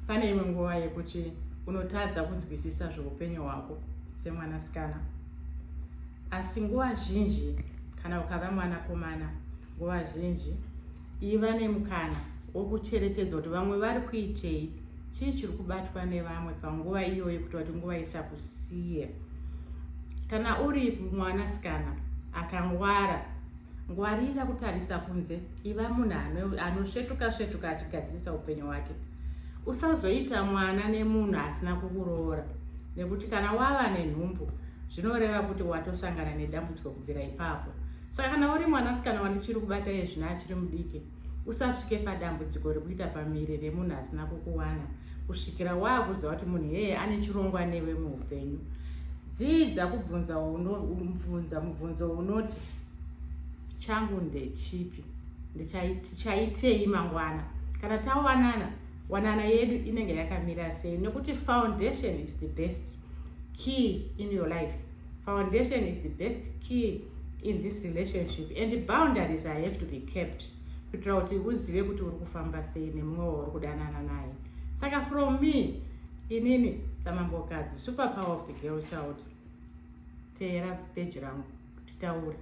Pane imwe nguva yekuti unotadza kunzwisisa zveupenyu hwako semwanasikana, asi nguva zhinji kana ukava mwanakomana, nguva zhinji iva nemukana wokucherechedza kuti vamwe vari kuitei, chii chiri kubatwa nevamwe panguva iyoyo, kuita kuti nguva isakusiye. Kana uri mwanasikana akangwara, ngwarira kutarisa kunze. Iva munhu anosvetuka svetuka achigadzirisa upenyu hwake. Usazoita mwana nemunhu asina kukuroora, nekuti kana wava nenhumbu zvinoreva kuti watosangana nedambudziko kubvira ipapo. Saka kana uri mwanasikana wandichiri kubata yezvino achiri mudiki, usasvike padambudziko rekuita pamiri remunhu asina kukuwana kusvikira waakuziva kuti munhu iyeye ane chirongwa newe muupenyu. Dzidza kubvunza bvunza mubvunzo unoti, "Changu ndechipi? Tichaitei mangwana kana tawanana? Wanana yedu inenge yakamira sei?" Nekuti foundation is the best key in your life. Foundation is the best key in this relationship, and the boundaries I have to be kept kuitira kuti uzive kuti uri kufamba sei nemumwe wauri kudanana naye. Saka from me, inini samambokadzi, super power of the girl child, teera peji rangu titaure.